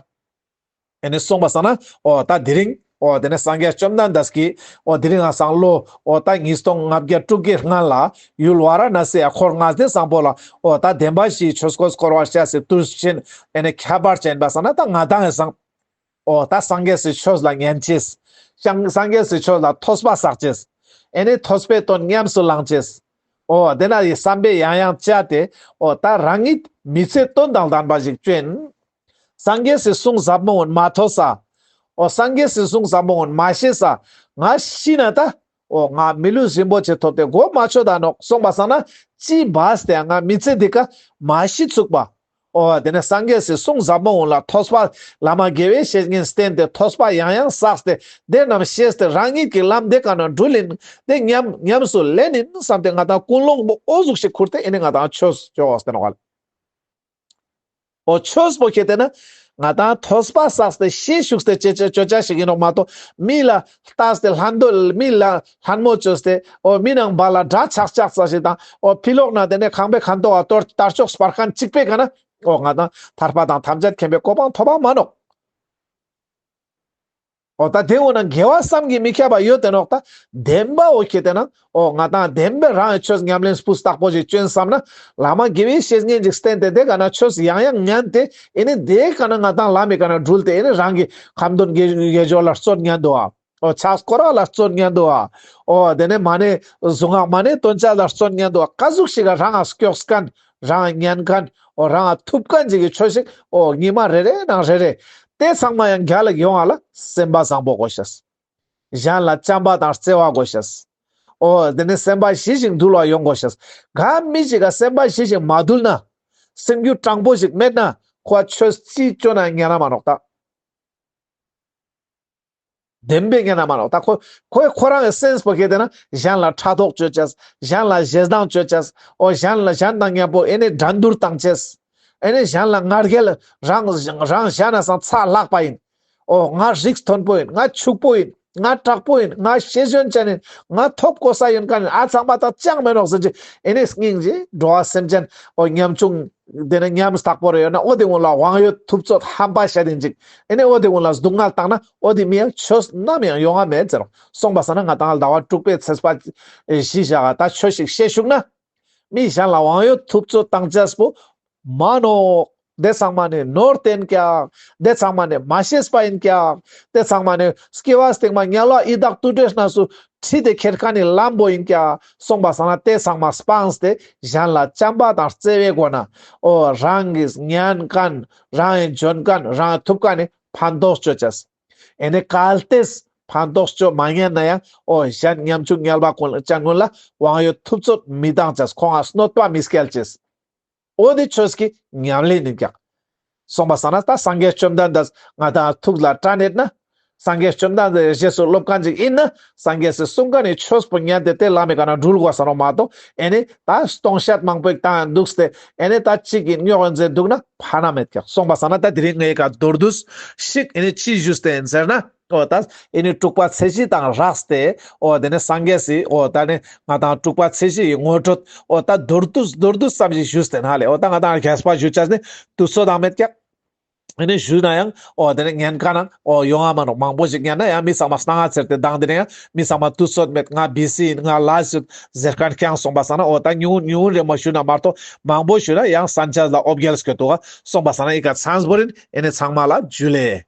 ཨེ་ནི་གསུངས་པ་སང་ན་འོ་ད་དེ་རིང་འོ་དེ་ནས་སངས་རྒྱས་བཅོམ་ལྡན་འདས་ཀྱིས་འོ་དེ་རིང་ང་སང་ལོ་འོ་ད་ཉིས་སྟོང་ལྔ་བརྒྱ་དྲུག་གི་སྔན་ལ་ཡུལ་ཝཱ་ར་ཎ་སི་ཡ་འཁོར་ལྔ་སྡེ་བཟང་པོ་ལ་འོ་ད་བདེན་པ་བཞིའི་ཆོས་སྐོར་སྐོར་བར་བྱ་སའི་དུས་ཆེན་ཨེ་ནི་ཁྱད་པར་ཅན་པ་སང་ན་ད་ང་དང་ངི་སང་འོ་ད་སངས་རྒྱས་སི་ཆོས་ལ་ཉན་ཅེས། སངས་རྒྱས་སི་ཆོས་ལ་ཐོས་པ་བསགས་ཅེས། ཨེ་ནི་ཐོས་པའི་དོན་ཉམས་སུ་བླང་ཅེས། འོ་དེ་ན་ཡི་བསམ་པས་ཡང་ཡང་དཔྱད་དེ་འོ་ད་རང་ཉིད་མི་ཚེ་དོན་དང་ལྡན་པ་ཞིག་བཅོ་ཡིན། སངས་རྒྱས་སི་གསུང་ཟབ་མོ་འོན་མ་ཐོས་ས། འོ་སངས་རྒྱས་སི་གསུང་ཟབ་མོ་འོན་མ་ཤེས་ས། ང་ཤི་ན་ད། འོ་ང་མི་ལུས་རིན་པོ་ཆེ་ཐོབ་སྟེ་གོ་མ་ཆོད་ད་ནོག་གསུངས་པ་སང་ན་ཅི་བས་ཏེ་ང་མི་ཚེ་འདི་ཀ་མ་ཤི་ཚུགས་པ། འོ་དེ་ནས་སངས་རྒྱས་སི་གསུང་ཟབ་མོ་འོན་ལ་ཐོས་པ་བླ་མ་དགེ་བའི་བཤེས་གཉེན་བསྟེན་ཏེ་ཐོས་པ་ཡང་ཡང་བསགས་ཏེ་དེ་རྣམས་ཤེས་ཏེ་རང་ཉིད་ཀྱི་ལམ་དེ་ཀ་ན་འགྲུལ་ཡིན་དེ་ཉམས་ཉམས་སུ་ལེན་ཡིན་བསམ་སྟེ་ང་དང་ཀུན་སློང་པོ་འོ་ཟུག་ཞིག་ཁུར་ཏེ་ཨེ་ནི་ང་དང་ཆོས་ཅོ་འོ་སྟེ་ནོག་ལེ། འོ་ཆོས་པོ་ཁྱེད་དེ་ན་ང་དང་ཐོས་པ་བསགས་ཏེ་ཤེས་ཞུགས་ཏེ་ཅེ་ཅེ་ཅོ་ཅེས་ཞིག་ཡིན་ནོག་མ་གཏོགས་མི་ལ་ལྟས་ཏེ་ལྷན་འདོད་མི་ལ་ལྷན་མོ་བཅོས་ཏེ་འོ་མི་ནང་བ་ལ་དགྲ་ཆགས་ཆགས་ས་ཞིག་དང་འོ་ཕི་ལོག་ན་དེ་ནས་ཁང་པའི་ཁང་ཐོག་ག་གཏོར་དར་ལྕོག་སྤར་མཁན་གཅིག་པའི་ཀ་ན་འོ་ང་དང་ཐར་པ་དང་ཐམས་ཅད་མཁྱེན་པའི་གོ་འཕང་ཐོབ་པ་མ་ནོག། འོ་ད་དེ་འོ་ན་དགེ་བ་བསམ་གྱིས་མི་ཁྱབ་པ་ཡོད་དེ་ནོག་ད་བདེན་པ་འོ་ཁྱེད་དེ་ན་འོ་ང་དང་བདེན་པའི་རང་གི་ཆོས་ཉམས་ལེན་སྤུས་དག་པོ་ཞིག་བཅོ་ཡིན་བསམ་ན་བླ་མ་དགེ་བའི་བཤེས་གཉེན་ཅིག་བསྟེན་ཏེ་དེ་ཀ་ན་ཆོས་ཡང་ཡང་ཉན་ཏེ་ཨེ་ནི་དེ་ཀ་ན་ང་དང་ལམ་མི་ཀ་ན་འགྲུལ་ཏེ་ཨེ་ནི་རང་གི་ཁ་འདོན་དགེ་དགེ་སྦྱོར་ལ་བརྩོན་ཉན་དུ་ཨ། འོ་ཕྱག་སྐོར་ར་ལ་བརྩོན་ཉན་དུ་ཨ། འོ་དེ་ནས་མ་ཎི་གཟུངས་སྔགས་མ་ཎི་འདོན་ཅེས་ལ་བརྩོན་ཉན་དུ་ཨ། ག་ཟུག་ཞིག་ག་རང་ང་སྐྱོགས་མཁན་རང་ཉན་མཁན་ འོ་རང་ང་ཐུབ་ཁན་ཅིག་གི་ཆོས་ཤིག་འོ་ཉི་མ་རེ་རེ་ནང་རེ་རེ། དེ་ཚང་མ་ཡང་རྒྱལ་ལ་ཡོང་ང་ལ་སེམས་པ་བཟང་པོ་དགོས་ཤེས། གཞན་ལ་བྱམས་པ་དང་བརྩེ་བ་དགོས་ཤེས། འོ་དེ་ནི་སེམས་པ་ཞི་ཞིང་དུལ་བ་ཡོང་དགོས་ཤེས། ག་མི་ཞིག་ག་སེམས་པ་ཞི་ཞིང་མ་དུལ་ན། སེམས་རྒྱུད་དྲང་པོ་ཞིག་མེད་ན། ཁོ་ཆོས་ཅི་ཅོ་ན་ཉན་ན་མ་ནོག་ད། བདེན་པའི་ཉན་ན་མ་ནོག་ད། ཁོ་ཁོས་ཁོ་རང་གི་སེམས་པོ་ཁེ་དེ་ན་གཞན་ལ་ཕྲག་དོག་ཅོ་ཅེས། གཞན་ལ་ཞེ་སྡང་ཅོ་ཅེས། འོ་གཞན་ལ་གཞན་དང་མཉམ་པོ་ཨེ་ནི་འགྲན་བསྡུར་བཏང་ཅེས། ཨེ་ནི་གཞན་ལ་ང་རྒྱལ། རང་རང་གཞན་ན་སང་ཚ་ལྷག་པ་ཡིན། འོ་ང་རིགས་མཐོན་པོ་ཡིན། ང་ཕྱུག་པོ་ཡིན། ང་དྲག་པོ་ཡིན། ང་ཤེས་ཡོན་ཅན་ཡིན། ང་ཐོབ་གོ་ས་ཡོད་མཁན་ཡིན། ཨ་ཚང་མ་ད་ཅང་མེད་ནོག་ཟེར་ཅིག་ཨེ་ནི་སྙིང་རྗེ་འགྲོ་བ་སེམས་ཅན་འོ་ཉམ་ཆུང་དེ་ནི་ཉམ་ཐག་པོ་རེ་ཡོད་ན། འོ་དེ་ཀུན་ལ་དབང་ཡོད་ཐུབ་ཚོད་ཧམ་པ་བཤད་དེ་ཅིག་ཨེ་ནི་འོ་དེ་ཀུན་ལ་སྡུག་བསྔལ་བཏང་ན། འོ་དེ་མི་ཡང་ཆོས་ནམ་ཡང་ཡོང་ང་མེད་ཟེར་རོ། སོང་པ་སང་ན་ང་དང་ཟླ་བ་དྲུག་པའི་ཚེས་པ་བཞི་ཞག་ད་ཆོས་ཤིག་བཤད་བཅུག་ན། མི་གཞན་ལ་དབང་ཡོད་ཐུབ་ཚོད་བཏང་ཅེས་པོ་མ་ནོག་དེ་ཚང་མ་ནི་ནོར་བསྟན་ཀྱག་དེ་ཚང་མ་ནི་མ་ཤེས་པ་ཡིན་ཀྱག་དེ་ཚང་མ་ནི་སྐྱེ་བ་སྟིང་མ་དམྱལ་བ་ཡི་དྭགས་དུད་འགྲོའི་གནས་སུ་ཁྲིད་དེ་ཁྱེར་མཁན་ནི་ལམ་པོ་ཡིན་ཀྱག་སོང་པ་སང་ན་དེ་ཚང་མ་སྤངས་ཏེ་གཞན་ལ་བྱམས་པ་དང་བརྩེ་བའི་སྒོ་ན། འོ་རང་གིས་ཉན་མཁན། རང་གིས་འཇོན་མཁན། རང་གིས་ཐུབ་མཁན་ནི་ཕན་ཐོགས་ཅོ་ཅེས། ཨེ་ནི་གལ་ཏེ་ཕན་ཐོགས་ཅོ་མ་ཉན་ན་ཡང་འོ་གཞན་ཉམ་ཆུང་དམྱལ་བ་ཀུན་ལ་ཅན་ཀུན་ལ་དབང་ཡོད་ཐུབ་ཚོད་མི་བཏང་ཅེས། ཁོང་ང་གནོད་པ་མི་སྐྱལ་ཅེས། འོ་དེ་ཆོས་ཀྱི་ཉམས་ལེན་ཡིན་ཀྱག་སོང་པ་སང་ན་ད་སངས་རྒྱས་བཅོམ་ལྡན་འདས་ང་དང་ཐུགས་ལ་དྲན་ཡོད་ན། སངས་རྒྱས་བཅོམ་ལྡན་འདས་རྗེས་སུ་སློབ་མཁན་ཅིག་ཡིན་ན། སངས་རྒྱས་སི་གསུང་མཁན་ནི་ཆོས་པོ་ཉན་ཏེ་དེ་ལམ་མི་ཀ་ན་འགྲུལ་དགོས་ས་ནོག་མ་གཏོགས། ཨེ་ནི་ད་སྟོང་བཤད་མང་པོ་ཞིག་བཏང་འདུག་སྟེ། ཨེ་ནི་ད་ཅིག་ཡིན་རྙོག་ཡིན་ཟེར་འདུག་ན་ཕན་ན་མེད་ཀྱག་སོང་པ་སང་ན་ད་དེ་རིང་ངའི་ཀ་མདོར་བསྡུས་ཤིག་ཨེ་ནི་ཅི་ཞུས་ཏེ་ཡིན་ཟེར་ན། འོ་ད་ཨེ་ནི་དྲུག་པ་ཚེས་བཞི་དང་སྦྲགས་ཏེ། འོ་དེ་ནི་སངས་རྒྱས་སི་འོ་ད་ནི་ང་དང་དྲུག་པ་ཚེས་བཞི་ཡི་ངོ་སྤྲོད། འོ་ད་མདོར་བསྡུས་མདོར་བསྡུས་ཙམ་ཞིག་ཞུས་ཏེ་ན་ལེ། འོ་ད་ང་དང་རྒྱས་པ་ཞུ་ཅེས་ནི་དུས་ཚོད་དང་མེད་ཀྱག་ཨེ་ནི་ཞུས་ན་ཡང་འོ་དེ་ནི་ཉན་མཁན་ནང་འོ་ཡོང་ང་མ་ནོག་མང་པོ་ཞིག་ཉན་ན་ཡང་མི་ཚང་མ་སྣང་ང་ཚེར་ཏེ་དང་དེ་ནི་ཡང་མི་ཚང་མ་དུས་ཚོད་མེད། ང་བི་སི་ཡིན། ང་ལས་ཡོད་ཟེར་མཁན་རྐྱང་སོང་པ་སང་ན། འོ་ད་ཉུང་ཉུང་རེ་མ་ཞུ་ན་མ་གཏོགས་མང་པོ་ཞུ་ན་ཡང་སན་ཆ་ལ་འོ་བརྒྱལ་སྐྱོད་དུག་ག་སོང་པ་སང་ན་ཨི་ཀ་ཚང་བོ་རིན། ཨེ་ནི་ཚང་མ་ལ་ཇུ་ལེ།